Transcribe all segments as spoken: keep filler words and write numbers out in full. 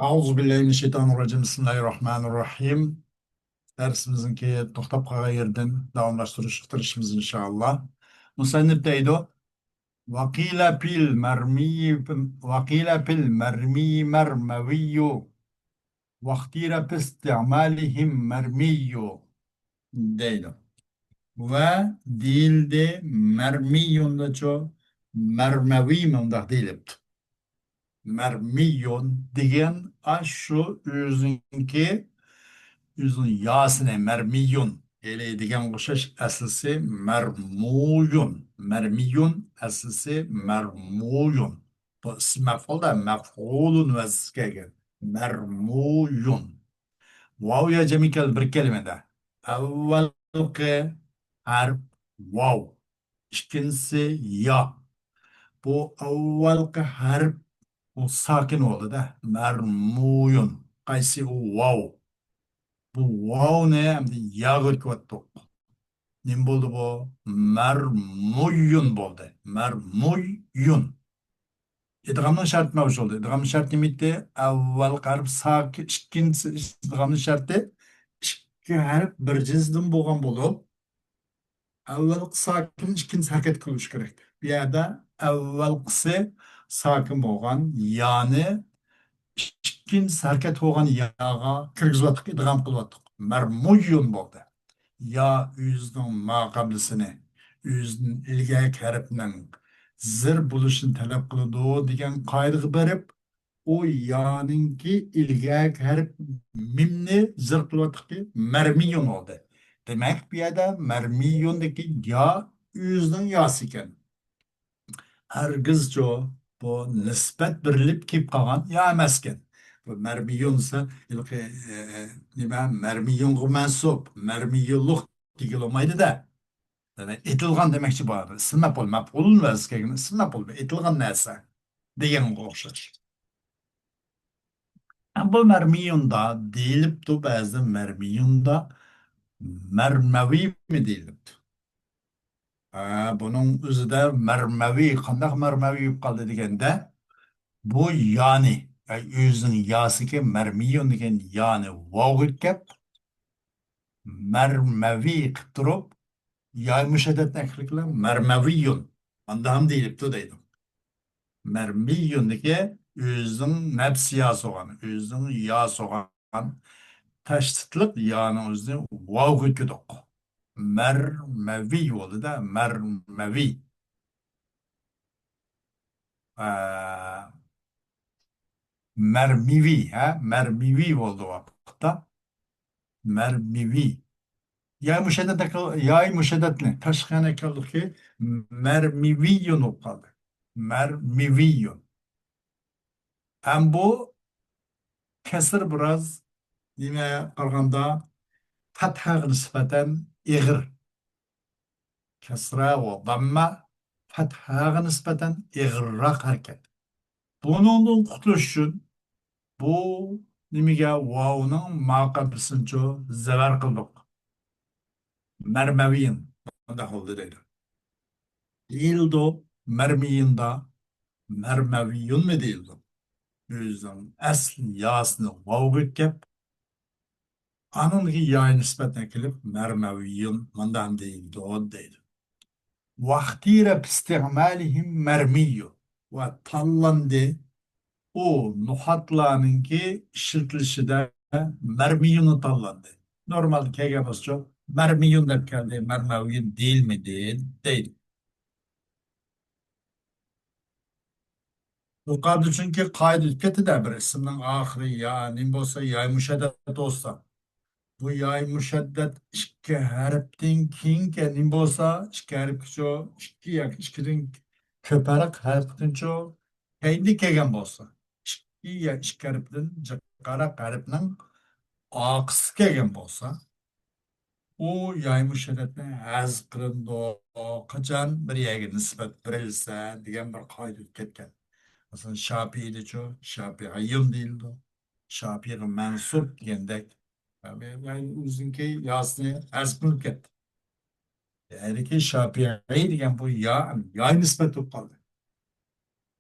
أعوذ بالله من الشيطان الرجيم. بسم الله الرحمن الرحيم. دەرسىمىزنىڭكى توختاپ قالغان يېرىدىن داۋاملاشتۇرۇشقا تىرىشىمىز، ئىنشائاللا. مۇسەننىپ دەيدۇ: وقيل في المرمي، وقيل في المرمي مرموي، واختير في استعمالهم مرمي دەيدۇ. ۋە دېيىلدى، مەرمىيۇندىچۇ، مەرمەۋىي مۇنداق دېيىلىپتۇ. مەرمىيۇن دېگەن ئاشۇ ئۆزىنىڭكى، ئۆزىنىڭ ياسىنى، مەرمىيۇن. ھېلى دېگەنگە ئوخشاش، ئەسلىسى مەرمۇيۇن. مەرمىيۇن، ئەسلىسى مەرمۇيۇن. بۇ ئىسمى مەفئۇلدا، مەفئۇلۇن ۋەزنىسى كەلگەن. مەرمۇيۇن. ۋاۋ يا جەمئىي كەلدى بىر كەلىمىدە. ئەۋۋەلقى ھەرپ ۋاۋ. ئىككىنچىسى يا. بۇ ئەۋۋەلقى ھەرپ، ئۇ ساكىن بولدى-دە. مەرمۇيۇن. قايسى ئۇ؟ ۋاۋ. بۇ ۋاۋنى ئەمدى ياغا ئۆتكۈۋەتتۇق. نېمە بولدى بۇ؟ مەرمۇيۇن بولدى. مەرمۇيۇن. ئىدغامنىڭ شەرتى ماۋۇ بولدى. ئىدغامنىڭ شەرتى نېمە ئىدى؟ ئەۋۋەلقى ھەرپ ساكىن، ئىككىنچىسى، ئىدغامنىڭ شەرتى ئىككى ھەرپ بىر جىنستىن بولغان بولۇپ، ئەۋۋەلقى ساكىن، ئىككىنچىسى ھەرىكەت قىلىشى كېرەك. بۇ يەردە ئەۋۋەلقىسى ساكىن بولغان يانى ئىككىنچىسى ھەرىكەت بولغان ياغا كىرگۈزۈۋاتتۇق، ئىدغام قىلىۋاتتۇق. مەرمۇيۇن بولدى. يا ئۆزىنىڭ ما قەبلىسىنى، ئۆزىنىڭ ئىلگەركى ھەرپنىڭ زىر بولۇشىنى تەلەپ قىلىدۇ دېگەن قائىدىگە بېرىپ، ئۇ يانىڭكى ئىلگەركى ھەرپ مىمنى زىر قىلىۋاتتۇقكى، مەرمىيۇن بولدى. دېمەك، بۇ يەردە مەرمىيۇندىكى يا ئۆزىنىڭ ياسى ئىكەن. ھەرگىزچۇ بۇ نىسبەت بېرىلىپ كېلىپ قالغان يا ئەمەسكەن. بۇ مەرمىيۇن دېسە، ھېلىقى، ئە، نېمە، مەرمىيۇنغا مەنسۇپ، مەرمىيۇنلۇق دېگىلى بولمايدۇ-دە. يەنى ئېتىلغان دېمەكچى بار. ئىسىم مەپئۇل، مەپئۇلۇن ۋەزنىگە كەلگەن ئىسىم مەپئۇل، ئېتىلغان نەرسە دېگەنگە ئوخشاش. بۇ مەرمىيۇندا دېيىلىپتۇ، بەزىدە مەرمىيۇندا، مەرمەۋىيمۇ دېيىلىپتۇ. ھە، بۇنىڭ ئۆزىدە مەرمەۋى، قانداق مەرمەۋى بولۇپ قالدى دېگەندە، بۇ يانى، ئەي، ئۆزىنىڭ ياسىكى مەرمىيۇن دېگەن يانى ۋاۋغا ئۆتكەپ، مەرمەۋى قىلىپ تۇرۇپ، ياي مۇشەددەتنى ئەكىرلىكلەر مەرمەۋىيۇن. مانداق ھەم دېيىلىپتۇ دەيدۇ. مەرمىيۇندىكى ئۆزىنىڭ نەپسى ياسىغان، ئۆزىنىڭ ياسىغان تەشدىتلىق يانىڭ ئۆزىنى ۋاۋغا ئۆتكۈدۇق. مەرمەۋى بولدى-دە، مەرمەۋى. ئە، مەرمىۋى، ھە؟ مەرمىۋى بولدى ۋاقىتتا. مەرمىۋى. ياي مۇشەددەت، ياي مۇشەددەتنى تاشقىغا ئەكەلدۇقكى، مەرمىۋىيۇن بولۇپ قالدى. مەرمىۋىيۇن. ھەم بۇ كەسىر بىراز نېمە قارىغاندا پەتھەگە نىسبەتەن ئېغىر. كەسرە ۋە داممە پەتھەگە نىسبەتەن ئېغىرراق ھەرىكەت. بۇنىڭدىن قۇتۇلۇش ئۈچۈن بۇ نېمىگە، ۋاۋنىڭ ما قەبلىسىنىچۇ زەۋەر قىلدۇق. مەرمەۋىيىن، مۇنداق بولدى دەيدۇ. دېيىلىدۇ، مەرمىيىندا مەرمەۋىيۇنمۇ دېيىلىدۇ. ئۆزىنىڭ ئەسلى ياسىنى ۋاۋغا ئۆتكەپ، ئانىڭدىكى ياي نىسبەتنى كېلىپ، مەرمەۋىيۇن مۇنداق دېيىلىدۇ دەيدۇ. ۋاختىرە پىستىغمالىھىم مەرمىيۇ. ۋە تاللاندى. ئۇ نۇقاتلارنىڭكى ئىشلىتىلىشىدە مەرمىيۇنى تاللاندى. نورمالدا كەلگەن بولسىچۇ، مەرمىيۇن دەپ كەلدى، مەرمەۋىيۇن دېيىلمىدى دەيدۇ. يۇقىرىدا چۈنكى قائىدە ئۆتۈپ كەتتى-دە، بىر ئىسىمنىڭ ئاخىرى يا نېمە بولسا، ياي مۇشەددەت بولسا، بۇ ياي مۇشەددەت ئىككى ھەرپتىن كېيىنكى نېمە بولسا، ئىككى ھەرپكىچۇ، ئىككى ياكى ئىككىدىن كۆپرەك ھەرپتىنچۇ كەينىدە كەلگەن بولسا، ئىككى يا ئىككى ھەرپتىن جىققىراق ھەرپنىڭ ئارقىسى كەلگەن بولسا، ئۇ ياي مۇشەددەتنى ھەزىپ قىلىنىدۇ، قاچان بىر يەرگە نىسبەت بېرىلسە دېگەن بىر قائىدە ئۆتۈپ كەتكەن. مەسىلەن، شاپىئىدىچۇ، شاپىئىيۇن دېيىلىدۇ. شاپىئىغا مەنسۇپ دېگەندەك. يەنى ئۆزىنىڭكى ياسىنى ھەزىپ قىلىپ كەتتى. يەنىكى شاپىئىي دېگەن بۇ يا، ياي نىسبەت بولۇپ قالدى.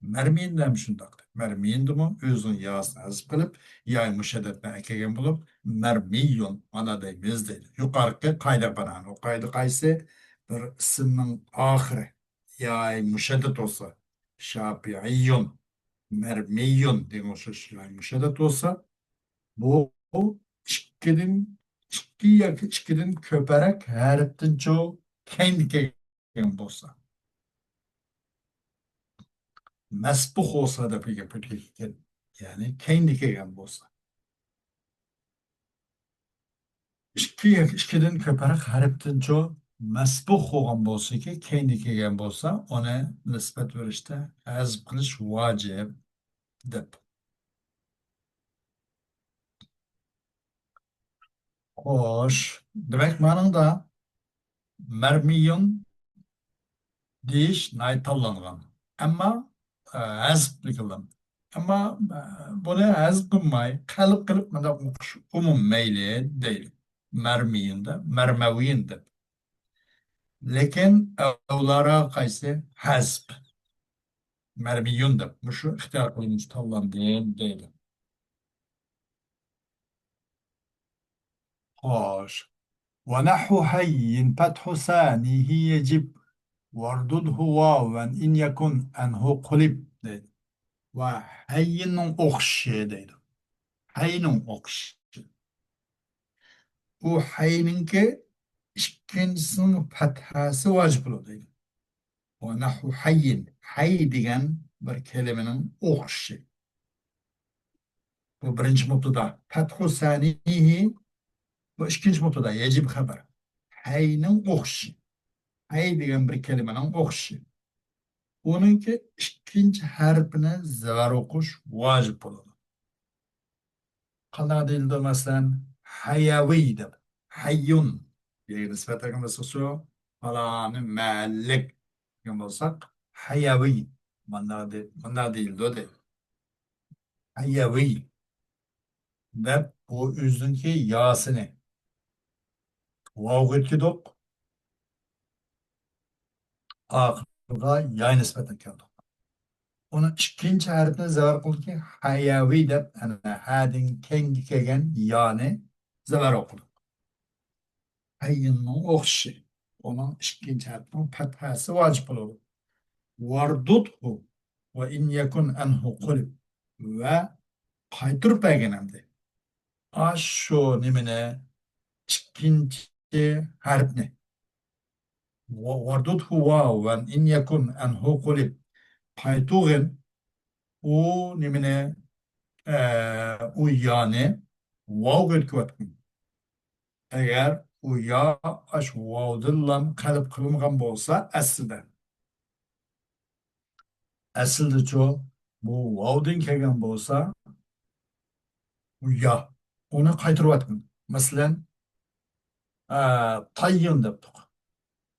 مەرمىيىندە ھەم شۇنداق. مەرمىيىندىمۇ ئۆزىنىڭ ياسىنى ھەزىپ قىلىپ، يائى مۇشەددەتنى ئەكەلگەن بولۇپ، مەرمىيۇن ئانا دەيمىز دەيدۇ. يۇقىرىقى قائىدە بىنائەن. ئۇ قائىدە قايسى؟ بىر ئىسىمنىڭ ئاخىرى يائى مۇشەددەت بولسا، شاپىئىيۇن، مەرمىيۇن دېگەن ئوخشاش يائى مۇشەددەت بولسا، بۇ ئىككىدىن، ئىككى ياكى ئىككىدىن كۆپرەك ھەرپتىنچۇ كەينىگە كەلگەن بولسا، مەسبۇق بولسا دەپ گەپ ئۆتكەن. يەنى كەينىگە كەلگەن بولسا. ئىككى ياكى ئىككىدىن كۆپرەك ھەرپتىنچۇ مەسبۇق بولغان بولسىكى، كەينىگە كەلگەن بولسا، ئۇنى نىسبەت بېرىشتە ھەزپ قىلىش ۋاجىپ دەپ. خوش، دېمەك، مانىڭدا مەرمىيۇن دېيىش ناھايىتى تاللانغان. ئەمما، ئە، ھەزپلىك قىلدىم. ئەمما، ئە، بۇنى ھەزپ قىلماي، قەلب قىلىپ مۇنداق ئوقۇش ئومۇمەيلى دەيلى. مەرمىيۇن دەپ، مەرمەۋىيۇن دەپ. لېكىن ئەۋلاراق قايسى؟ ھەزپ. مەرمىيۇن دەپ مۇشۇ ئىختىيار قىلىنىش تاللاندى دەيدۇ. خوش. ونحو حي فتح ثانيه يجب واردده واوا إن يكن عنه قلب دەيدۇ. ۋە ھەييىننىڭ ئوخشىشى دەيدۇ. ھەينىڭ ئوخشىشى. ئۇ ھەينىڭكى ئىككىنچىسىنىڭ پەتھەسى ۋاجىپ بولىدۇ دەيدۇ. ۋە نەھۋۇ ھەييىن. ھەي دېگەن بىر كەلىمىنىڭ ئوخشىشى. بۇ بىرىنچى مۇبتەدا. پەتھۇ سانىيىھى، بۇ ئىككىنچى مۇبتەدا، يەجىب خەبەر. ھەينىڭ ئوخشىشى. ھەي دېگەن بىر كەلىمىنىڭ ئوخشىشى. ئۇنىڭكى ئىككىنچى ھەرپىنى زەۋەر ئوقۇش ۋاجىپ بولىدۇ. قانداق دېيىلىدۇ، مەسىلەن، ھەيەۋىي دەپ، ھەييۇن دېگەن نىسبەتلەرگە مەسىلەن شۇ، پالانى مەھەللىك دېگەن بولساق، ھەيەۋىي، مانداق دە-، مانداق دېيىلىدۇ دەيدۇ. ھەيەۋىي دەپ بۇ ئۆزىنىڭكى ياسىنى ۋاۋغا يۆتكىدۇق. ئاخىرىغا ياي نىسبەتلەپ كەلدۇق. ئۇنىڭ ئىككىنچى ھەرپىنى زەۋەر قىلدۇكى، ھەيەۋىي دەپ، ئەنە، ھەدىن كەينىگە كەلگەن يانى زەۋەر ئوقۇدۇق. ھەييىننىڭ ئوخشىشى. ئۇنىڭ ئىككىنچى ھەرپىنىڭ پەتھەسى ۋاجىپ بولىدۇ. ۋاردۇدھۇ ۋە ئىن يەكۇن ئەنھۇ قۇلىب. ۋە قايتۇرۇپ بەرگىن ئەمدى. ئاشۇ نېمىنى، ئىككىنچى ھەرپنى. ۋە-، ۋاردۇدھۇ ۋاۋەن ئىن يەكۇن ئەنھۇ قۇلىب. قايتۇرغىن ئۇ نېمىنى، ئە، ئۇ يانى ۋاۋغا يۆتكىۋەتكىن. ئەگەر ئۇ يا ئاشۇ ۋاۋدىنلا قەلب قىلىنغان بولسا ئەسلىدە. ئەسلىدىچۇ، بۇ ۋاۋدىن كەلگەن بولسا، ئۇ يا. ئۇنى قايتۇرۇۋەتكىن. مەسىلەن، ئە، تاييۇن دەپتۇق.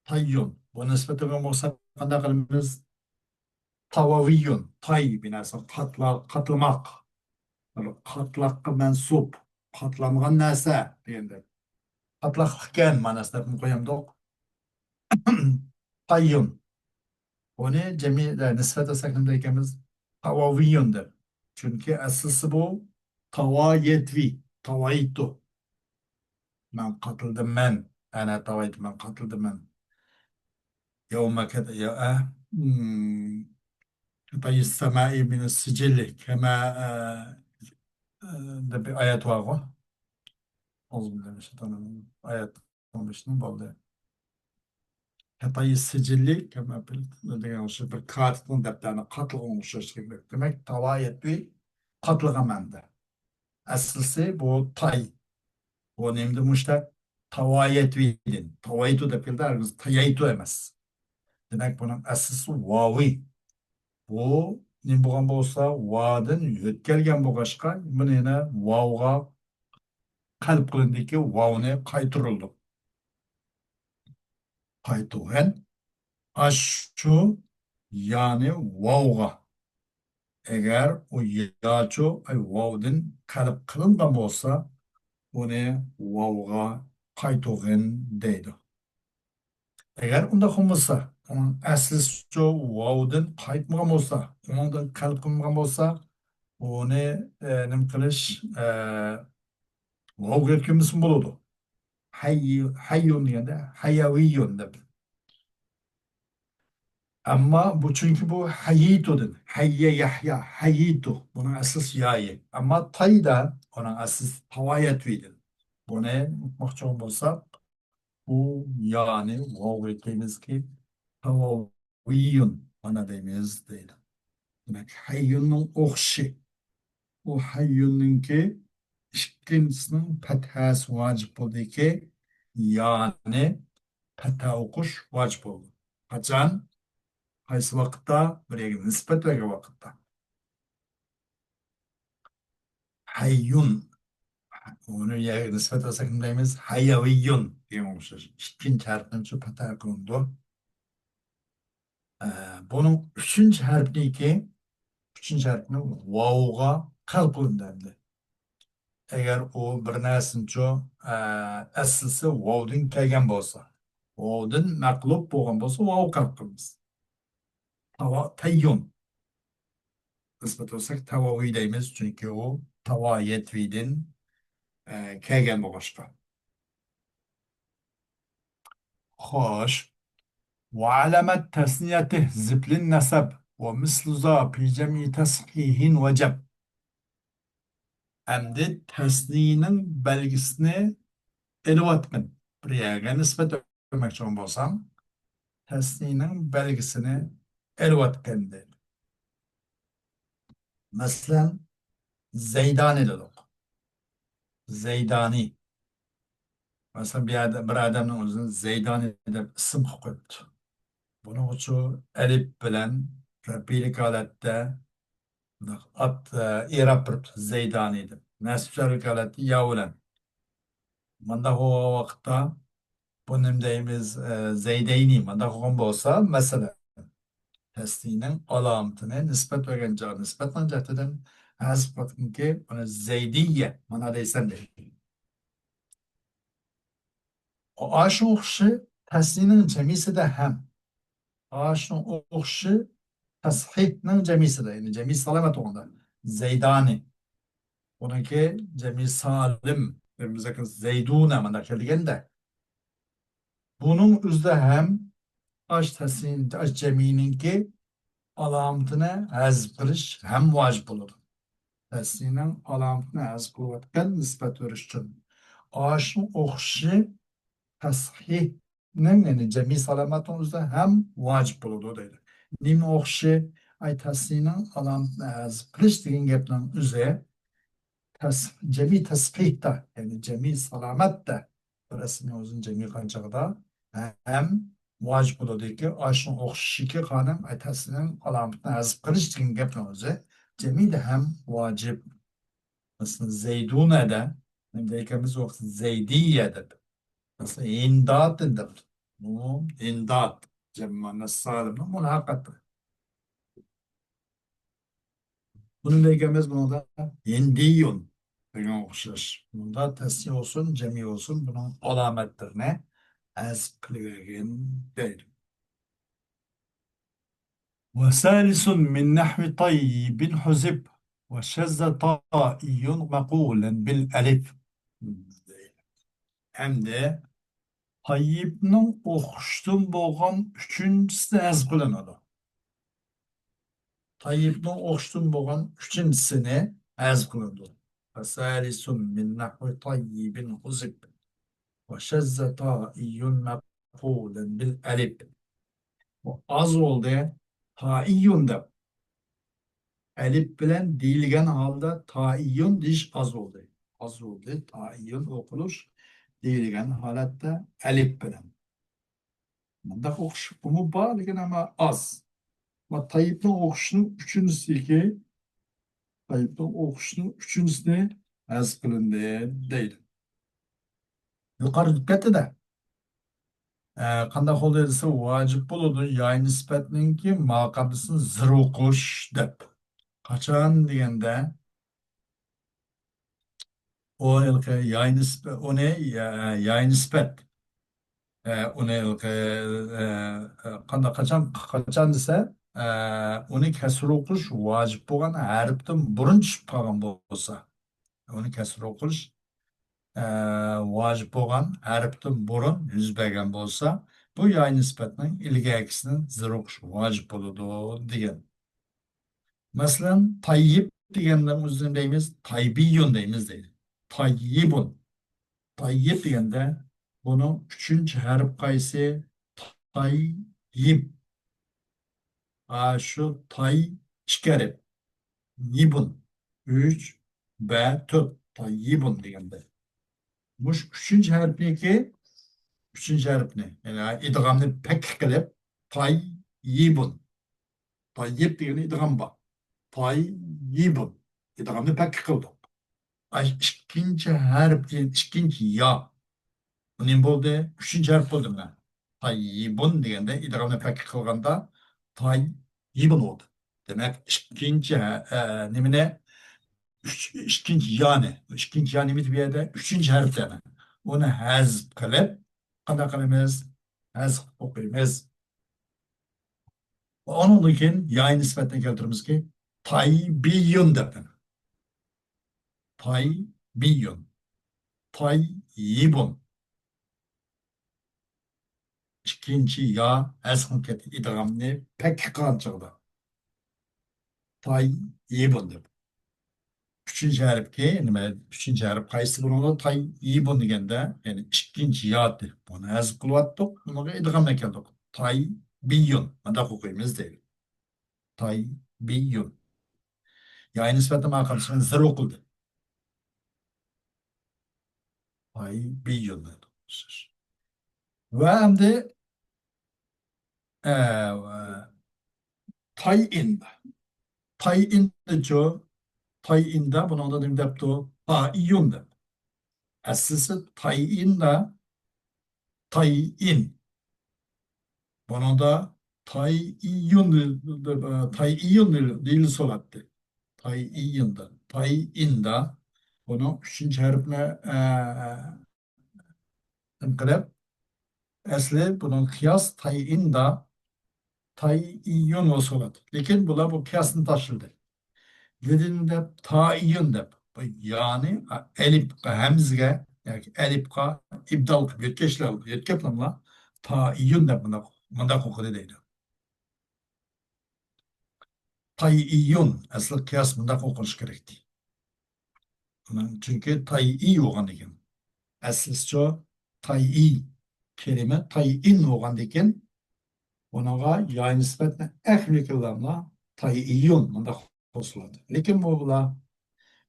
تاييۇن. بۇ نىسبەت قىلغان بولسا قانداق قىلىمىز؟ تاۋاۋىيۇن. تاي بىناسى قاتلا-، قاتلىماق. بىر قاتلاققا مەنسۇپ. قاتلانغان نەرسە دېگەندەك. قاتلاقلىقكەن ماناسىدا قويامدۇق. تاييۇن. بۇنى جەمئىي، نىسبەت قىلساق نېمە دەيدىكەنمىز؟ تاۋاۋىيۇن دەپ. چۈنكى ئەسلىسى بۇ تاۋايەتۋى، تاۋايتۇ. مەن قاتلىدىم مەن. ئەنە تاۋايتۇ، مەن قاتلىدىم مەن. يەۋمە كەت-، يا، ئە، مم، كەتايىس سەمائى مىنەس سىجىللى كەمە، ئە، ئە، دەپ بىر ئايەت بارغۇ. ئەئۇزۇ بىللاھى مىنەششەيتانىر رەجىم. ئايەت ئون بەشنىڭ بولدى. كەتايىس سىجىللى كەمە پىل دېگەن ئوخشاش بىر كاتىپنىڭ دەپتەرنى قاتلىغان ئوخشاش دېمەك. دېمەك، تاۋايەتۋى قاتلىغان مەنىدە. ئەسلىسى بۇ تاي. بۇ نېمىدىن مۇشتەق؟ تاۋايەتۋىدىن. تاۋايتۇ دەپ كەلدى، ھەرگىز تايايتۇ ئەمەس. دېمەك، بۇنىڭ ئەسلىسى ۋاۋى. بۇ نېمە بولغان بولسا، ۋادىن يۆتكەلگەن بولغاچقا، بۇنى يەنە ۋاۋغا قەلب قىلىندىكى ۋاۋنى قايتۇرۇلدى. قايتۇغىن ئاشۇ يانى ۋاۋغا. ئەگەر ئۇ ياچۇ، ئاي، ۋاۋدىن قەلب قىلىنغان بولسا، ئۇنى ۋاۋغا قايتۇغىن دەيدۇ. ئەگەر ئۇنداق بولمىسا، ئۇنىڭ ئەسلىسىچۇ ۋاۋدىن قايتمىغان بولسا، ئۇنىڭدىن قەلب قىلمىغان بولسا، ئۇنى، ئە، نېمە قىلىش، ئە، ۋاۋغا كۆمسىمۇ بولىدۇ. ھەيي-، ھەييۇن دېگەندە، ھەييەۋىييۇن دەپ. ئەمما بۇ، چۈنكى بۇ ھەييىتۇدىن، ھەييە يەھيا، ھەييىتۇ. بۇنىڭ ئەسلىسى يايى. ئەمما تايدا ئۇنىڭ ئەسلىسى تاۋايەتۋىدىن. بۇنى ئۇقماقچى بولساق، بۇ يانى ۋاۋغا كۆمىمىزكى، تاۋاۋىييۇن مانا دەيمىز دەيدۇ. دېمەك، ھەييۇننىڭ ئوخشىشى. بۇ ھەييۇننىڭكى ئىككىنچىسىنىڭ پەتھەسى ۋاجىپ بولدىكى، يانى پەتھە ئوقۇش ۋاجىپ بولىدۇ. قاچان؟ قايسى ۋاقىتتا؟ بىر يەرگە نىسبەت بەرگەن ۋاقىتتا. ھەييۇن. ئۇنى يەرگە نىسبەت بەرسەك نېمە دەيمىز؟ ھەييەۋىييۇن دېگەن ئوخشاش. ئىككىنچى ھەرپنىچۇ پەتھە قىلىنىدۇ. ئە، بۇنىڭ ئۈچىنچى ھەرپنىكى، ئۈچىنچى ھەرپنى ۋاۋغا قەلب قىلىنىدۇ ئەمدى. ئەگەر ئۇ بىر نەرسىنىچۇ، ئە، ئەسلىسى ۋاۋدىن كەلگەن بولسا، ۋاۋدىن مەقلۇب بولغان بولسا، ۋاۋغا قەلب قىلىمىز. تاۋا-، تەييۇن. نىسبەت بەرسەك، تاۋاۋىي دەيمىز، چۈنكى ئۇ تاۋايەتۋىدىن، ئە، كەلگەن بولغاچقا. خوش. وعلامة تثنيته زبل النسب ومثل ذا في جمع تصحيح وجب. ئەمدى تەسنىيىنىڭ بەلگىسىنى ئېلىۋاتقىن. بىر يەرگە نىسبەت بەرمەكچى بولساڭ، تەسنىيىنىڭ بەلگىسىنى ئېلىۋاتقىن دەيدۇ. مەسىلەن، زەيدانى دېدۇق. زەيدانى. مەسىلەن، بىر يەردە، بىر ئادەمنىڭ ئۆزىنى زەيدانى دەپ ئىسىم قىلىپ قويۇپتۇ. بۇنىڭغىچۇ ئەلىپ بىلەن رەپئىيلىك ھالەتتە ئات، ئە، ئېراب بېرىپتۇ، زەيدانى دەپ. نەسب جەرلىك ھالەتتە يا بىلەن. مانداق بولغان ۋاقىتتا بۇ نېمە دەيمىز؟ ئە، زەيدەينى. مانداق بولغان بولسا، مەسىلەن، تەسنىيىنىڭ ئالامىتىنى نىسبەت بەرگەن جاي، نىسبەتنىڭ جەھىتىدىن ھەزىپ قىلغىنكى، ئۇنى زەيدىيە مانا دەيسەن دەيدۇ. ئاشۇ ئوخشىشى تەسنىيىنىڭ جەمئىسىدە ھەم. ئاشۇنىڭ ئوخشىشى تەسھىھنىڭ جەمئىسىدە، يەنى جەمئى سالامەت ئوڭدا. زەيدانى. ئۇنىڭكى جەمئى سالىم، بىزدىكى زەيدۇنە مانا كەلگەندە. بۇنىڭ ئۆزىدە ھەم ئاش تەسنىي، ئاش جەمئىنىڭكى ئالامىتىنى ھەزىپ قىلىش ھەم ۋاجىپ بولىدۇ. تەسنىينىڭ ئالامىتىنى ھەزىپ قىلىۋاتقان نىسبەت بېرىش ئۈچۈن. ئاشۇنىڭ ئوخشىشى تەسھىھنىڭ، يەنى جەمئى سالامەتنىڭ ئۆزىدە ھەم ۋاجىپ بولىدۇ دەيدۇ. نېمە ئوخشىشى؟ ئاي، تەسنىينىڭ ئالامىتىنى ھەزىپ قىلىش دېگەن گەپنىڭ ئۆزى تەس-، جەمئى تەسھىھتا، يەنى جەمئى سالامەتتە بىر ئىسىمنىڭ ئۆزىنى جەمئىي قىلغان چاغدا ھەم ۋاجىپ بولىدۇكى، ئاشۇنىڭ ئوخشىشىكى قانۇن، ئاي، تەسنىينىڭ ئالامىتىنى ھەزىپ قىلىش دېگەن گەپنىڭ ئۆزى جەمئىيدە ھەم ۋاجىپ. مەسىلەن، زەيدۇنەدە نېمە دەيدىكەنمىز؟ زەيدىيە دەپ. مەسىلەن، ھىندات دەپ. بۇ ھىندات. جەمئىي مۇئەننەس سالىمنىڭ مۇلاھىقەتى. بۇنى دەيدىكەنمىز، بۇنىڭدا ھىندىيۇن دېگەن ئوخشاش. بۇندا تەسنىيە بولسۇن، جەمئىي بولسۇن، بۇنىڭ ئالامەتلىرىنى ھەزىپ قىلىۋەرگىن دەيدۇ. وثالث من نحو طيب حذف وشذ طائي مقولا بالألف. ئەمدى تايىبنىڭ ئوخشىشىدىن بولغان ئۈچىنچىسى ھەزىپ قىلىنىدۇ. تايىبنىڭ ئوخشىشىدىن بولغان ئۈچىنچىسىنى ھەزىپ قىلىنىدۇ. فثالث من نحو طيب حذف وشذ طائي مقولا بالألف. بۇ ئاز بولدى. تائىيۇن دەپ. ئەلىپ بىلەن دېيىلگەن ھالدا تائىيۇن دېيىش ئاز بولدى. ئاز بولدى. تائىيۇن ئوقۇلۇش دېيىلگەن ھالەتتە ئەلىپ بىلەن. مۇنداق ئوقۇشمۇ بار، لېكىن ئەمما ئاز. ۋە تايىپنىڭ ئوقۇشىنىڭ ئۈچىنچىسىكى، تايىپنىڭ ئوقۇشىنىڭ ئۈچىنچىسىنى ھەزىپ قىلىندى دەيدۇ. يۇقىرىدا ئۆتۈپ كەتتى-دە. ئە، قانداق بولىدۇ دېسە، ۋاجىپ بولىدۇ ياي نىسبەتنىڭكى ما قەبلىسىنى زېر ئوقۇش دەپ. قاچان دېگەندە، ئۇ ھېلىقى ياي نىسبە-، ئۇنى يا-، ياي نىسبەت. ئە، ئۇنى ھېلىقى، ئە، ئە، قانداق، قاچان، قاچان دېسە، ئە، ئۇنى كەسرە ئوقۇش ۋاجىپ بولغان ھەرپتىن بۇرۇن چۈشۈپ قالغان بولسا، ئۇنى كەسرە ئوقۇش، ئە، ۋاجىپ بولغان ھەرپتىن بۇرۇن يۈز بەرگەن بولسا، بۇ ياي نىسبەتنىڭ ئىلگەركىسىنى زېرە ئوقۇش ۋاجىپ بولىدۇ دېگەن. مەسىلەن، تاييىب دېگەننىڭ ئۆزىنى دەيمىز، تايبىيۇن دەيمىز دەيدۇ. تاييىبۇن. تاييىب دېگەندە بۇنىڭ ئۈچىنچى ھەرپ قايسى؟ تاييىب. ئا، شۇ تاي ئىككى ھەرپ. يىبۇن. ئۈچ، بە تۆت. تاييىبۇن دېگەندە. مۇشۇ ئۈچىنچى ھەرپنىكى، ئۈچىنچى ھەرپنى، يەنى ئىدغامنى پەككە قىلىپ، تاييىبۇن. تاييىب دېگەندە ئىدغام بار. تاييىبۇن. ئىدغامنى پەككە قىلدۇق. ئاي، ئىككىنچى ھەرپ دېگەن ئىككىنچى يا. بۇ نېمە بولدى؟ ئۈچىنچى ھەرپ بولدى مانا. تاييىبۇن دېگەندە ئىدغامنى پەككە قىلغاندا تاييىبۇن بولدى. دېمەك، ئىككىنچى ھە-، ئە، نېمىنى؟ ئۈچ، ئىككىنچى يانى. ئىككىنچى يا نېمىدى بۇ يەردە؟ ئۈچىنچى ھەرپ دەيمەن. ئۇنى ھەزپ قىلىپ، قانداق قىلىمىز؟ ھەزپ ئوقۇيمىز. ئۇنىڭدىن كېيىن ياي نىسبەتنى كەلتۈرىمىزكى، تايبىيۇن دەپ. تايبىيۇن. تاييىبۇن. ئىككىنچى يا ھەزپ قىلىنىپ كەتتى. ئىدغامنى پەككە قىلغان چاغدا. تاييىبۇن دەپ. ئۈچىنچى ھەرپكى، نېمە، ئۈچىنچى ھەرپ قايسى بۇنىڭدا؟ تاييىبۇن دېگەندە، يەنى ئىككىنچى يا دەپ. بۇنى ھەزپ قىلىۋەتتۇق. بۇنىڭغا ئىدغام بىلەن كەلدۇق. تايبىيۇن. مۇنداق ئوقۇيمىز دەيدۇ. تايبىيۇن. ياي نىسبەتنى مانا قارىسىڭىز زېرە ئوقۇلدى. تايبىيۇن. ۋە ئەمدى، ئە، تايئىن. تايئىندىچۇ؟ تايئىندا بۇنىڭدا نېمە دەپتۇ؟ تائىيۇن دەپ. ئەسلىسى تايئىندا، تايئىن. بۇنىڭدا تايئىيۇن، تايئىيۇن دېيىلسە بولاتتى. تايئىيۇندا، تايئىندا. بۇنىڭ ئۈچىنچى ھەرپنى، ئە، نېمە قىلىپ، ئەسلى بۇنىڭ قىياس تايئىندا، تايئىيۇن بولسا بولاتتى. لېكىن بۇلار بۇ قىياسنى تاشلىدى. نېمە دەپ؟ تائىيۇن دەپ. بۇ يانى ئەلىپقا، ھەمزىگە ياكى ئەلىپقا ئىبدال قىلىپ يۆتكەشلەر، يۆتكەپلەرلا تائىيۇن دەپ مۇنداق، مۇنداق ئوقۇدى دەيدۇ. تايئىيۇن. ئەسلى قىياس مۇنداق ئوقۇلۇشى كېرەكتى. چۈنكى تايئىي بولغاندىكىن. ئەسلىسىچۇ؟ تايئىي. كەلىمە تايئىن بولغاندىكىن، بۇنىڭغا ياي نىسبەتنى ئەخمىكىنلارلا تايئىيۇن مۇنداق قوشۇلىدۇ. لېكىن بۇ بۇلار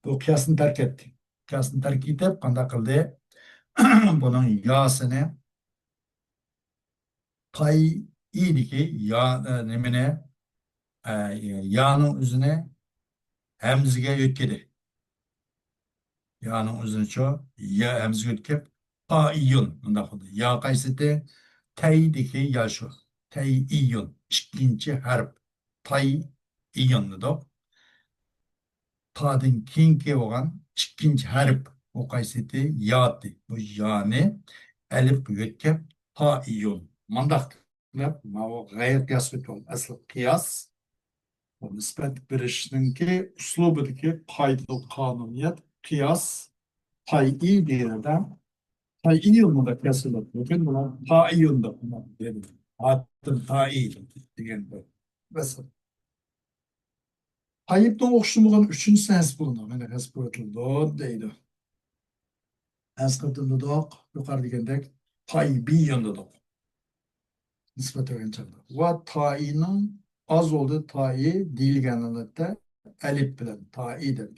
بۇ قىياسنى تەرك ئەتتى. قىياسنى تەرك ئېتىپ، قانداق قىلدى؟ بۇنىڭ ياسىنى تايئىدىكى يا، ئە، نېمىنى، ئە، يانىڭ ئۆزىنى ھەمزىگە يۆتكىدى. يانىڭ ئۆزىنىچۇ؟ يا ھەمزىگە يۆتكەپ، تائىيۇن. مۇنداق بولدى. يا قايسىتى؟ تەيدىكى يا شۇ. تەيئىيۇن. ئىككىنچى ھەرپ. تايئىيۇن دېدۇق. تادىن كېيىنكى بولغان ئىككىنچى ھەرپ. ئۇ قايسىتى؟ ياتى. بۇ يانى ئەلىپقە يۆتكەپ، تائىيۇن. مۇنداق دەپ، ماۋۇ غەيرىي قىياس ئۆتۈۋالدى. ئەسلى قىياس، بۇ نىسبەت بېرىشنىڭكى ئۇسلۇبىدىكى قائىدە، قانۇنىيەت، قىياس، تايئىي دېگەندە، تايئىي مۇنداق قىياس قىلىدۇ. لېكىن بۇلار تائىيۇن دەپ، ھاتىم تائىي دېگەندە. مەسىلەن، تايىپنىڭ ئوخشىمىغان ئۈچىنچىسى ھەزپ قىلىنىدۇ. مانا ھەزپ قىلىۋېتىلىدۇ دەيدۇ. ھەزپ قىلىۋېتىلىدۇ دېدۇق. يۇقىرىدا دېگەندەك تايبىيۇن دېدۇق. نىسبەت بەرگەن چاغدا. ۋە تائىنىڭ ئاز بولدى، تائى دېيىلگەن ھالەتتە ئەلىپ بىلەن تائى دەپ.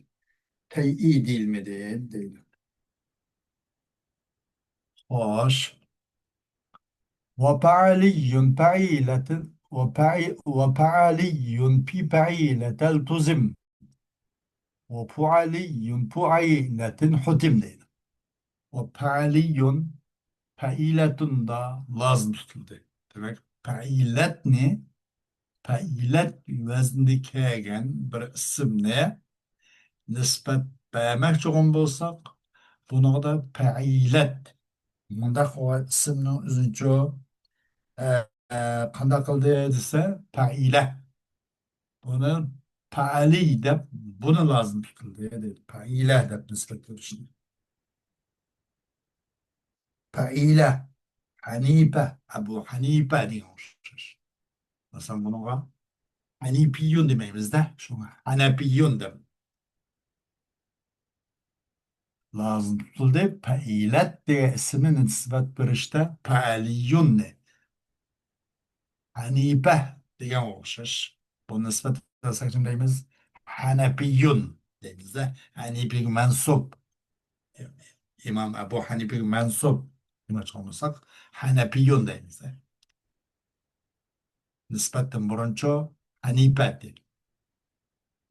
تەيئى دېيىلمىدى دەيدۇ. خوش. وفعلي فعيلة، وفع-، وفعلي في فعيلة التزم. وفعلي فعيلة حتم دەيدۇ. وفعلي، فعيلة دا لازىم تۇتۇلدى. دېمەك، فعيلتنى، فعيلت ۋەزنىدە كەلگەن بىر ئىسىمنى نىسبەت بەرمەكچى بولغان بولساق، بۇنىڭدا فعيلت مۇنداق ئىسىمنىڭ ئۆزىنىچۇ، ئە، ئە، قانداق قىلدى دېسە، پەئىلە. بۇنى پەئەلى دەپ، بۇنى لازىم تۇتۇلدى، دەيدۇ. پەئىلە دەپ نىسبەت بېرىشنى. پەئىلە، ھەنىپە، ئەبۇ ھەنىپە دېگەن ئوخشاش. مەسىلەن، بۇنىڭغا ھەنىپىيۇن دېمەيمىز-دە، شۇڭا ھەنەپىيۇن دەپ لازىم تۇتۇلدى. پەئىلەت دېگەن ئىسىمنى نىسبەت بېرىشتە پەئەلىيۇننى، ھەنىپە دېگەن ئوخشاش. بۇ نىسبەت بەرسەك نېمە دەيمىز؟ ھەنەپىيۇن دەيمىز-دە. ھەنىپىگە مەنسۇپ. ئىمام ئەبۇ ھەنىپىگە مەنسۇپ دېمەكچى بولمىساق، ھەنەپىيۇن دەيمىز-دە. نىسبەتتىن بۇرۇنچۇ ھەنىپە دېدى.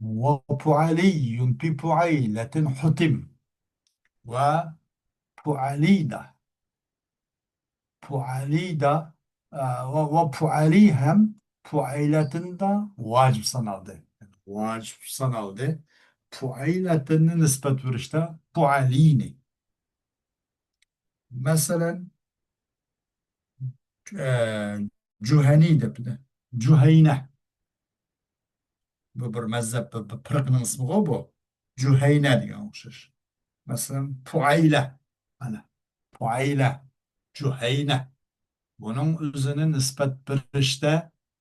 وفعلي في فعيلة حتم. ۋە پۇئەلىدا. پۇئەلىدا، ئە، ۋە، ۋە پۇئەلى ھەم پۇئەيلەتىندا ۋاجىپ سانالدى. ۋاجىپ سانالدى. پۇئەيلەتىننى نىسبەت بېرىشتە پۇئەلىنى. مەسىلەن، ئە، جۇھەنى دەپتۇ. جۇھەينە. بۇ بىر مەزھەپ، بىر، بىر پىرقىنىڭ ئىسمىغۇ بۇ. جۇھەينە دېگەن ئوخشاش. مەسىلەن، پۇئەيلە. ئەنە، پۇئەيلە، جۇھەينە. بۇنىڭ ئۆزىنى نىسبەت بېرىشتە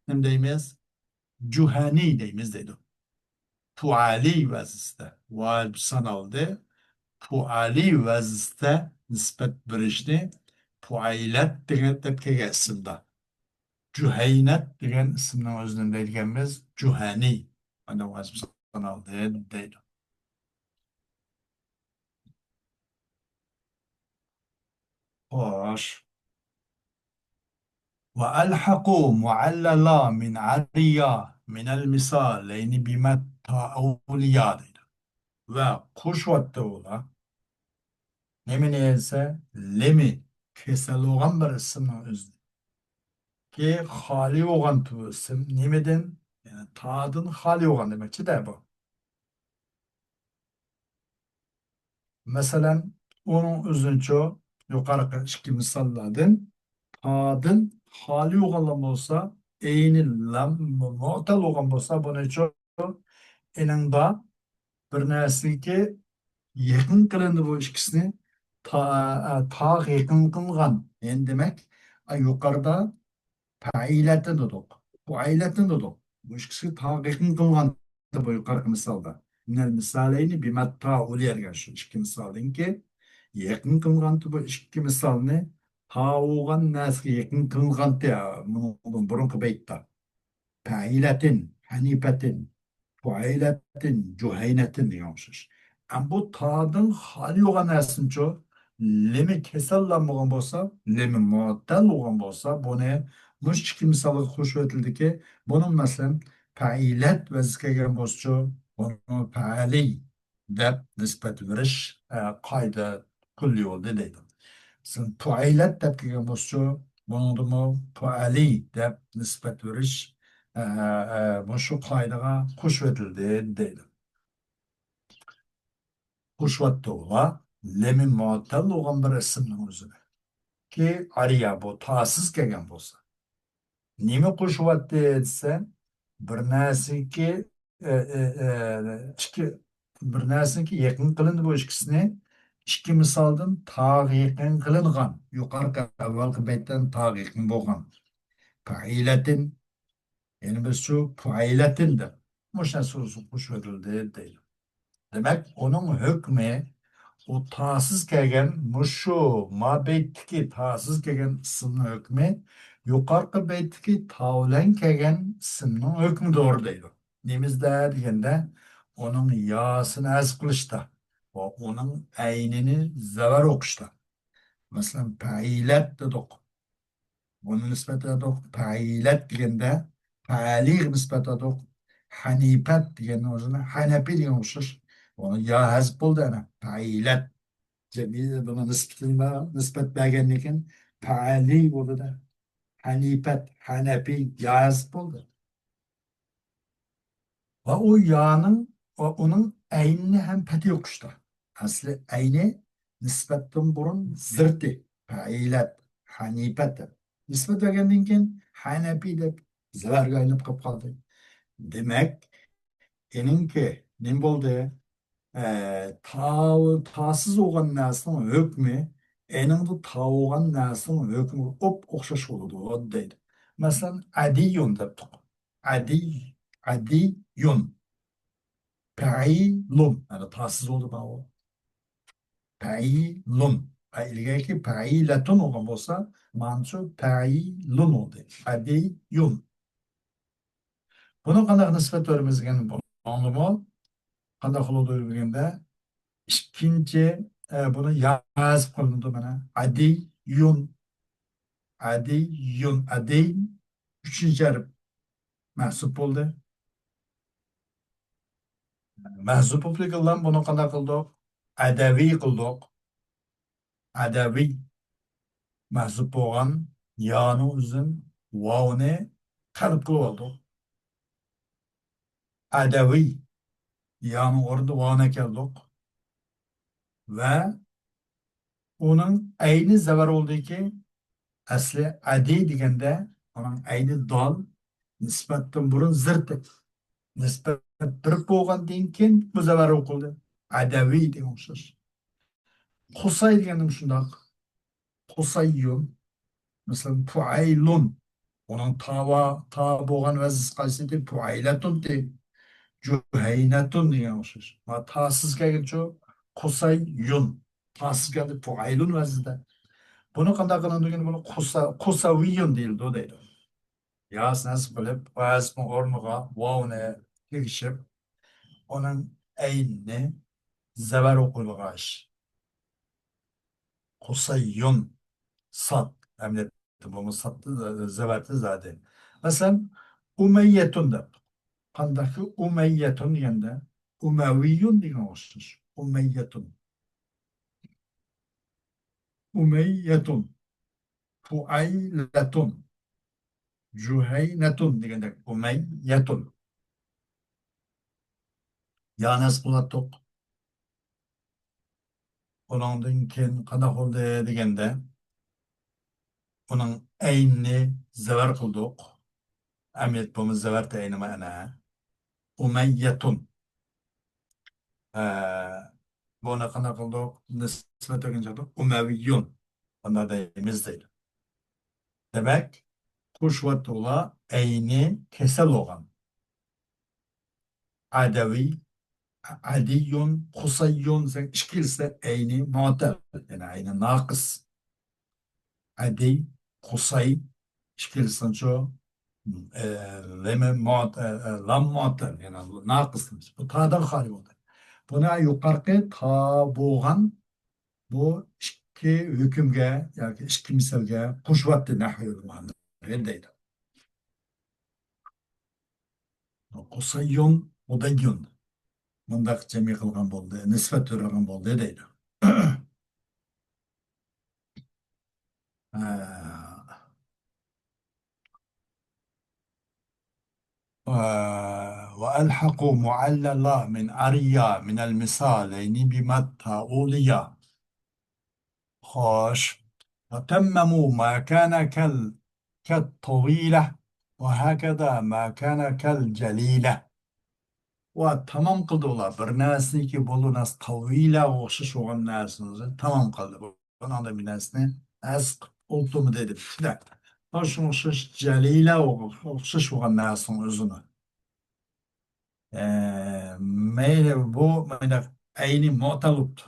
نېمە دەيمىز؟ جۇھەنى دەيمىز دەيدۇ. پۇئەلى ۋەزىستە ۋاجىپ سانالدى. پۇئەلى ۋەزىستە نىسبەت بېرىشنى پۇئەيلەت دېگەن دەپ كەلگەن ئىسىمدا. جۇھەينەت دېگەن ئىسىمنىڭ ئۆزىنى دەيدىكەنمىز، جۇھەنى. ئاندىن ۋاجىپ سانالدى دەيدۇ. خوش. وألحقوا معللا من عريا من المثالين بما التاء أوليا دەيدۇ. ۋە قوشۇۋەتتى ئۇلار. نېمىنى دېسە، لېمى كېسەل بولغان بىر ئىسىمنىڭ ئۆزىنى. كى خالىي بولغان بۇ ئىسىم نېمىدىن؟ يەنى تادىن خالىي بولغان دېمەكچى-دە بۇ. مەسىلەن، ئۇنىڭ ئۆزىنىچۇ يۇقىرىقى ئىككى مىساللاردىن تادىن خالىي بولغانلا بولسا، ئەينى لام مۇئتەل بولغان بولسا، بۇنىچۇ ئېنىڭدا بىر نەرسىگە يېقىن قىلىندى بۇ ئىككىسىنى تا-، تاغا يېقىن قىلغان. يەنى دېمەك، ئا، يۇقىرىدا پەئىلەتىن دېدۇق، پۇئەيلەتىن دېدۇق. بۇ ئىككىسى تاغا يېقىن قىلغان بۇ يۇقىرىقى مىسالدا. مىنەل مىسالەينى بىمەتتا ئۇليا دېگەن شۇ ئىككى مىسالدىنكى يېقىن قىلغانتى بۇ ئىككى مىسالنى تاۋۇغان نەرسىگە يېقىن قىلغانتى، بۇنىڭدىن بۇرۇنقى بەيتتە. پەئىلەتىن، ھەنىپەتىن، پۇئەيلەتىن، جۇھەينەتىن دېگەن ئوخشاش. ئەمما بۇ تادىن خالىي بولغان نەرسىنىچۇ، لېمى كېسەللەنمىگەن بولسا، لېمى مۇئتەل بولغان بولسا، بۇنى مۇشۇ ئىككى مىسالغا قوشۇۋېتىلدىكى، بۇنىڭ مەسىلەن، پەئىلەت ۋەزىسى كەلگەن بولسىچۇ، بۇنى پەئەلى دەپ نىسبەت بېرىش، ئە، قائىدە كۈللى بولدى دەيدۇ. مەسىلەن، پۇئەيلەت دەپ كەلگەن بولسىچۇ، بۇنىڭدىمۇ پۇئەلى دەپ نىسبەت بېرىش، ئە، ئە، مۇشۇ قائىدىغا قوشۇۋېتىلدى دەيدۇ. قوشۇۋەتتى ئۇلار لېمى مۇئتەل بولغان بىر ئىسىمنىڭ ئۆزىنى. كى ئارىيا بۇ تاسىز كەلگەن بولسا. نېمە قوشۇۋەتتى دېسە، بىر نەرسىنىڭكى، ئە، ئە، ئە، ئىككى، بىر نەرسىنىڭكى يېقىن قىلىندى بۇ ئىككىسىنى. ئىككى مىسالدىن تاغا يېقىن قىلىنغان. يۇقىرىقى ئەۋۋەلقى بەيتتىن تاغا يېقىن بولغان. پەئىلەتىن، يەنى بىزچۇ پۇئەيلەتىن دەپ مۇشۇ نەرسە قوشۇۋېتىلدى دەيدۇ. دېمەك، ئۇنىڭ ھۆكمى، ئۇ تاسىز كەلگەن، مۇشۇ ما بەيتتىكى تاسىز كەلگەن ئىسىمنىڭ ھۆكمى يۇقىرىقى بەيتتىكى تا بىلەن كەلگەن ئىسىمنىڭ ھۆكمىدۇر دەيدۇ. نېمىزدە دېگەندە، ئۇنىڭ ياسىنى ھەزىپ قىلىشتا ۋە ئۇنىڭ ئەينىنى زەۋەر ئوقۇشتا. مەسىلەن، پەئىلەت دېدۇق. بۇنى نىسبەتلەردۇق. پەئىلەت دېگەندە پەئەلىگە نىسبەتلەردۇق. ھەنىپەت دېگەننىڭ ئۆزىنى ھەنەپى دېگەن ئوخشاش. ئۇنى يا ھەزىپ بولدى ئەنە. پەئىلەت. جەمئىي بۇنى نىسبىتىنى، نىسبەت بەرگەندىن كېيىن پەئەلى بولدى-دە. ھەنىپەت، ھەنەپى، يا ھەزىپ بولدى. ۋە ئۇ يانىڭ، ۋە ئۇنىڭ ئەينىنى ھەم پەتھى ئوقۇشتا. ئەسلى ئەينى نىسبەتتىن بۇرۇن زىرتى. پەئىلەت، ھەنىپەت دەپ نىسبەت بەرگەندىن كېيىن، ھەنەپى دەپ زەۋەرگە ئايلىنىپ قېلىپ قالدى. دېمەك، ئېنىڭكى نېمە بولدى؟ ئە، تا-، تاسىز بولغان نەرسىنىڭ ھۆكمى ئېنىڭدا تا بولغان نەرسىنىڭ ھۆكمىگە ئوپ-ئوخشاش بولىدۇ، دەيدۇ. مەسىلەن، ئەدىيۇن دەپتۇق. ئەدىي، ئەدىيۇن. پەئىلۇن. مانا تاسىز بولدى ماۋۇ. پەئىلۇن. ئە، ئىلگىرىكى پەئىلەتۇن بولغان بولسا، مانچۇ پەئىلۇن بولدى. ئەدىيۇن. بۇنى قانداق نىسبەت بېرىمىز دېگەن بۇنىڭدىمۇ قانداق قىلىدۇ دېگەندە، ئىككىنچى، ئە، بۇنى يا ھەزىپ قىلىنىدۇ مانا. ئەدىيۇن. ئەدىيۇن. ئەدىي ئۈچىنچى ھەرپ مەھزۇپ بولدى. مەھزۇپ بولۇپ كېلىدىغان بۇنى قانداق قىلدۇق؟ ئەدەۋىي قىلدۇق. ئەدەۋىي مەھزۇپ بولغان يانىڭ ئۆزىدىن ۋاۋنى قەلب قىلىۋالدۇق. ئەدەۋىي يانىڭ ئورنىدا ۋاۋنى ئەكەلدۇق. ۋە ئۇنىڭ ئەينى زەۋەر بولدىكى، ئەسلى ئەدىي دېگەندە ئۇنىڭ ئەينى دال، نىسبەتتىن بۇرۇن زىرتى. نىسبەت بېرىپ بولغاندىن كېيىن بۇ زەۋەر ئوقۇلدى. ئەدەۋىي دېگەن ئوخشاش. قۇساي دېگەندىمۇ شۇنداق. قۇساييۇن. مەسىلەن، پۇئەيلۇن. ئۇنىڭ تاۋا، تا بولغان ۋەزنىسى قايسىدى؟ پۇئەيلەتۇنتى. جۇھەينەتۇن دېگەن ئوخشاش. ما تاسىز كەلگەنچۇ؟ قۇساييۇن. تاسىز كەلدى، پۇئەيلۇن ۋەزنىدە. بۇنى قانداق قىلىدۇ دېگەندە، بۇنى قۇسا-، قۇساۋىييۇن دېيىلىدۇ دەيدۇ. ياسىنى ھەزىپ قىلىپ، ۋەزنىنىڭ ئورنىغا ۋاۋنى تېگىشىپ، ئۇنىڭ ئەينىنى زەۋەر ئوقۇلغاچ. قۇسەييۇن. سات. ئەمەلىيەتتە بولمىسا ساتتى، زەۋەردە زادى. مەسىلەن، ئۇمەييەتۇن دەپ. قانداقكى ئۇمەييەتۇن دېگەندە، ئۇمەۋىييۇن دېگەنگە ئوخشاش. ئۇمەييەتۇن. ئۇمەييەتۇن. پۇئەيلەتۇن. جۇھەينەتۇن دېگەندەك، ئۇمەييەتۇن. يانى ھەزىپ قىلىۋاتتۇق. ئۇنىڭدىن كېيىن قانداق بولدى دېگەندە، ئۇنىڭ ئەينىنى زەۋەر قىلدۇق. ئەمەلىيەت بولمىسا زەۋەر تەينى مەنە. ئۇمەييەتۇن. ئە، بۇنى قانداق قىلدۇق؟ نىسبەت بەرگەن چاغدا ئۇمەۋىييۇن. بۇنداق دەيمىز دەيدۇ. دېمەك، قوشۇۋاتتى ئۇلار ئەينى كېسەل بولغان. ئەدەۋىي، ئەدىيۇن، قۇسەييۇن دېسەك، ئىككىلىسى ئەينى مۇئتەل، يەنى ئەينى ناقىس. ئەدىي، قۇسەي، ئىككىلىسىنىڭچۇ، ئە، لېمى مۇئت-، ئە، ئە، لام مۇئتەل، يەنى ناقىس دېمەكچى. بۇ تادىن خالىي بولدى. بۇنى يۇقىرىقى تا بولغان بۇ ئىككى ھۆكۈمگە ياكى ئىككى مىسالگە قوشۇۋاتتى نەھۋىي ئۆلىمالىرى دەيدۇ. قۇسەييۇن، ئۇدەييۇن. مۇنداق جەمئىي قىلغان بولدى، نىسبەت بېرىلگەن بولدى دەيدۇ. ھە. ۋە، وەئەلھەقۇ مۇئەللەلا مىن ئەرىيا مىنەل مىسالەينى بىمەت تەئۇلىيا. خوش. وتمموا ما كان كال-، كالطويلة، وهكذا ما كان كالجليلة. ۋە تامام قىلدى ئۇلار. بىر نەرسىنىڭكى بولدى نەرسە تاۋىلەگە ئوخشاش بولغان نەرسىنى تامام قىلدى. بۇنىڭدا بىر نەرسىنى ئەز قىلىپ ئولتۇرمىدى دەپ. شۇنىڭغا ئوخشاش جەلىلە ئوخشاش بولغان نەرسىنىڭ ئۆزىنى. ئە، مەيلى بۇ مانداق ئەينى مۇئتەل بوپتۇ.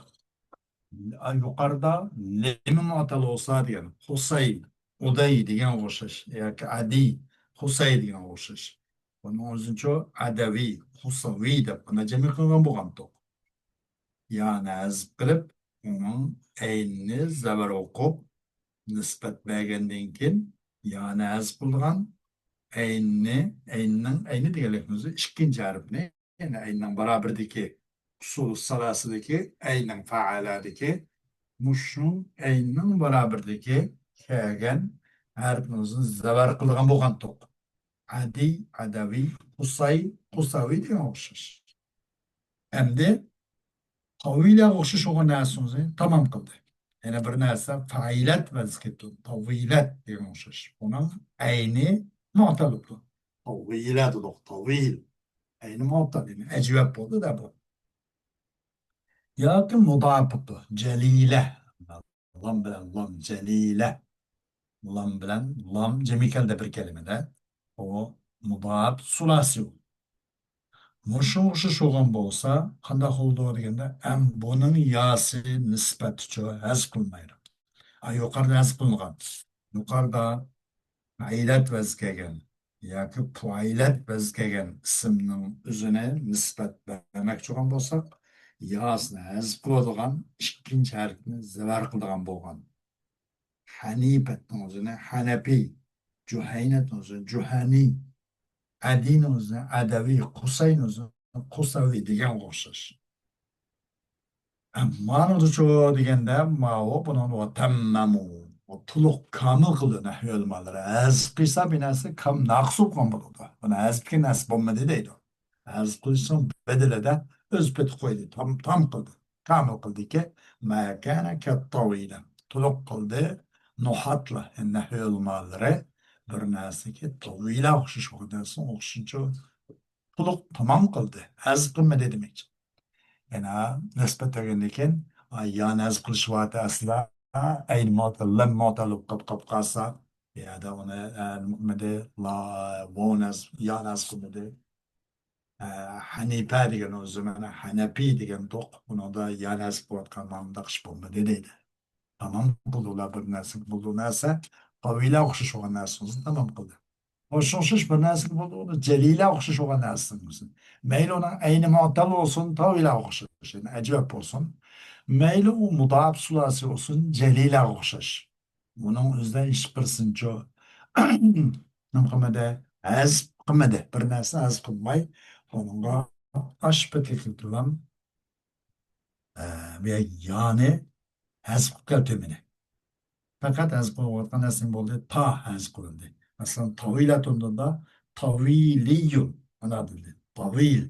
يۇقىرىدا لېمى مۇئتەل بولسا دېگەن، قۇسەي، ئۇدەي دېگەنگە ئوخشاش ياكى ئەدىي، قۇسەي دېگەنگە ئوخشاش. بۇنىڭ ئۆزىنىچۇ ئەدەۋىي، قۇسەۋىي دەپ بۇنى جەمئىي قىلغان بولغانتۇق. يانى ھەزىپ قىلىپ، ئۇنىڭ ئەينىنى زەبەر ئوقۇپ، نىسبەت بەرگەندىن كېيىن، يانى ھەزىپ قىلىدىغان ئەيننى، ئەيننىڭ، ئەينى دېگەنلىكىمىز ئىككىنچى ھەرپنى، يەنى ئەيننىڭ بارابىرىدىكى ئۇسۇل سالاسىدىكى ئەيننىڭ فەئەلەدىكى مۇشۇ ئەيننىڭ بارابىرىدىكى كەلگەن ھەرپنى زەۋەر قىلىدىغان بولغانتۇق. ئەدىي، ئەدەۋىي، قۇساي، قۇساۋىي دېگەن ئوخشاش. ئەمدى تاۋىلەگە ئوخشاش بولغان نەرسىنى تامام قىلدى. يەنە بىر نەرسە، فائىلەت ۋەزىكەتتۇ، تاۋىلەت دېگەن ئوخشاش. ئۇنىڭ ئەينى مۇئتەل بولىدۇ. تاۋىلە دېدۇق، تاۋىل. ئەينى مۇئتەل، يەنى ئەجۋەب بولدى-دە بۇ. ياكى مۇدائەپەتتۇ، جەلىلە. لام بىلەن لام، جەلىلە. لام بىلەن لام جەمئىيكەلدە بىر كەلىمىدە. ئۇ مۇدائەپ سۇلاسىي. مۇشۇ ئوخشاش بولغان بولسا، قانداق بولىدۇ دېگەندە، ئەم بۇنىڭ ياسى نىسبەتچۇ ھەزىپ قىلمايدۇ. ئا، يۇقىرىدا ھەزىپ قىلىنغان. يۇقىرىدا پائىلەت ۋەز كەلگەن ياكى پائىلەت ۋەز كەلگەن ئىسىمنىڭ ئۆزىنى نىسبەت بەرمەكچى بولغان بولساق، ياسىنى ھەزىپ قىلىدىغان ئىككىنچى ھەرپنى زەۋەر قىلىدىغان بولغان. ھەنىپەتنىڭ ئۆزىنى ھەنەپىي، جۇھەينەتنىڭ ئۆزىنى جۇھەنىي، ئەدىنىڭ ئۆزىنى ئەدەۋىي، قۇسەينىڭ ئۆزىنى قۇسەۋىي دېگەنگە ئوخشاش. ئەمما مانىدىچۇ دېگەندە، ماۋۇ بۇنىڭ ۋە تەممەمۇ، تولۇق كامىل قىلدى نەھۋىي ئۆلىمالىرى. ھەزىپ قىلسا بىر نەرسە كام ناقىس بولۇپ قالغان بولىدۇ. بۇنى ھەزىپكە نەرسە بولمىدى دەيدۇ. ھەزىپ قىلىشنىڭ بەدىلىدە ئۆز پېتى قويدى، تام، تام قىلدى، كامىل قىلدىكى، مەكەنە كەتتاۋىلە، تولۇق قىلدى. نۇھاتلا، يەنى نەھۋىي ئۆلىمالىرى بىر نەرسىگە تاۋىلە ئوخشاش بولغان نەرسىنى ئوخشىشىچە تولۇق تامام قىلدى، ھەزىپ قىلمىدى دېمەكچى. يەنە نىسبەت دېگەندىن كېيىن، ئا، يانى ھەزىپ قىلىش ۋاقتى ئەسلىدە، ئەينى مۇتەللەم مۇتەللىپ قىلىپ قالسا، يەنە ئۇنى، ئە، نېمىدى، لا، ۋاۋنى ھەزىپ، يانى ھەزىپ قىلمىدى. ئە، ھەنىپە دېگەن ئۆزى مانا ھەنەپىي دېگەن دوق، بۇنىڭدا يانى ھەزىپ بولۇۋاتقان مانداق ئىش بولمىدى دەيدۇ. تامام قىلدى ئۇلار بىر نەرسە، بۇ نەرسە، تاۋىلە ئوخشاش بولغان نەرسىنى تامام قىلدى. ئوخشاش بىر نەرسە بولدى، ئۇنى جەلىلە ئوخشاش بولغان نەرسىنى بولسۇن. مەيلى ئۇنىڭ ئەينى مۇتەل بولسۇن، تاۋىلە ئوخشاش، يەنى ئەجۋەب بولسۇن. مەيلى ئۇ مۇدائەپ سۇلاسىي بولسۇن، جەلىلە ئوخشاش. بۇنىڭ ئۆزىدە ھېچ بىرسىنىچۇ نېمە قىلمىدى؟ ھەزىپ قىلمىدى. بىر نەرسە ھەزىپ قىلماي، ئۇنىڭغا ئاشپەتلىك قىلغان، ئە، بۇ يانى ھەزىپ قىلىپ كەلتۈرمىدى. پەقەت ھەزىپ قىلىۋاتقان نەرسە نېمە بولدى؟ تا ھەزىپ قىلىندى. مەسىلەن، تاۋىلەتۇندا تاۋىلىيۇن. مانا دېدى. تاۋىل.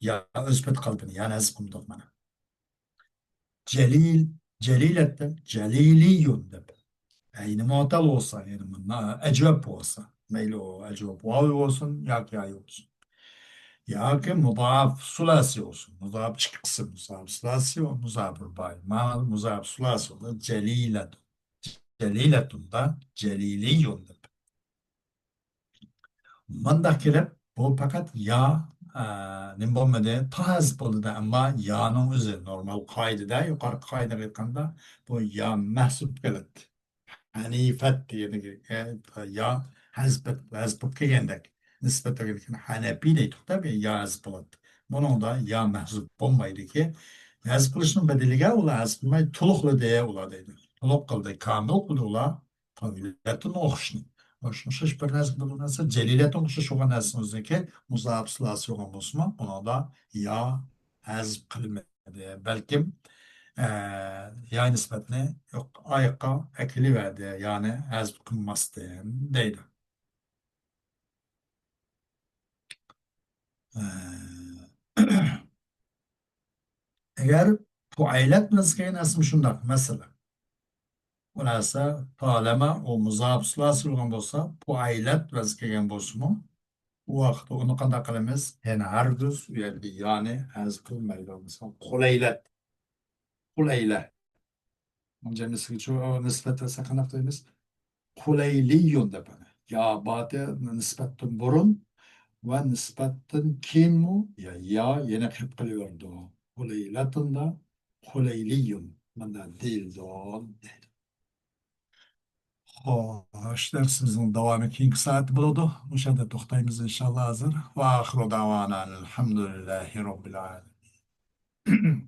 يا ئۆز پېتى قالدى. يانى ھەزىپ قىلمىدۇق مانا. جەلىل، جەلىلەتتە جەلىلىيۇن دەپ. ئەينى مۇتەل بولسا، يەنى مۇندا ئەجۋەب بولسا. مەيلى ئۇ ئەجۋەب ۋاۋى بولسۇن ياكى يايى بولسۇن. ياكى مۇدائەپ سۇلاسىي بولسۇن. مۇدائەپ ئىككى قىسىم، مۇدائەپ سۇلاسىي ۋە مۇدائەپ رۇبائىي. مانا مۇدائەپ سۇلاسىي بولسا جەلىلەتۇن. جەلىلەتۇندا جەلىلىيۇن دەپ. مۇنداق كېلىپ، بۇ پەقەت يا، ئە، نېمە بولمىدى؟ تا ھەزىپ بولدى-دە، ئەمما يانىڭ ئۆزى نورمال قائىدىدە، يۇقىرىقى قائىدىگە ئېيتقاندا، بۇ يا مەھزۇپ كېلەتتى. ھەنىفەت دېگەندىكى، ئە، يا ھەزىپ، ھەزىپ بولۇپ كەلگەندەك. نىسبەت دېگەندىكى ھەنەپىي دەيتتۇق-دە، بۇ يا ھەزىپ بولاتتى. بۇنىڭدا يا مەھزۇپ بولمايدىكى، ھەزىپ قىلىشنىڭ بەدىلىگە ئۇلار ھەزىپ قىلماي، تولۇقلىدى ئۇلار دەيدۇ. تولۇق قىلدى، كامىل قىلدى ئۇلار. تاۋىلەتتىن ئوخشىشنى. ئوخشاش بىر نەرسە بولغان نەرسە، جەلىلەتتىن ئوخشاش بولغان نەرسىنىڭ ئۆزىدىكى مۇزاپ سۇلاسى بولغان بولسىمۇ، ئۇنىڭدا يا ھەزىپ قىلمىدى. بەلكىم، ئە، يا نىسبەتنى يوق، ئاياققا ئەكېلىۋەردى، يەنى ھەزىپ قىلماستىن دەيدۇ. ئە، ئەگەر پۇئەيلەت بىلەن كەلگەن ئەسلى شۇنداق، مەسىلەن، ئۇ نەرسە تالەما ئۇ مۇزاپ سۇلاسى بولغان بولسا، پۇئەيلەت بىلەن كەلگەن بولسىمۇ، ئۇ ۋاقىتتا ئۇنى قانداق قىلىمىز؟ يەنە ھەرگىز ئۇ يەردە يانى ھەزىپ قىلمايدۇ. مىسال، قۇلەيلەت، قۇلەيلە. جەمئىسىگە نىسبەت بەرسەك قانداق دەيمىز؟ قۇلەيلىيۇن دەپ. يا باتى نىسبەتتىن بۇرۇن ۋە نىسبەتتىن كېيىنمۇ يا، يا يەنە قېلىپ قېلىۋېرىدۇ. قۇلەيلەتۇندا قۇلەيلىيۇن مۇنداق دېيىلىدۇ دەيدۇ. خوش، دەرسىمىزنىڭ داۋامى كېيىنكى سائەتتە بولىدۇ. مۇشۇ يەردە توختايمىز ئىنشاللا ھازىر. ۋە ئاخىرۇ دەۋانا ئەلھەمدۇلىللاھى رەببىل ئالەمىن.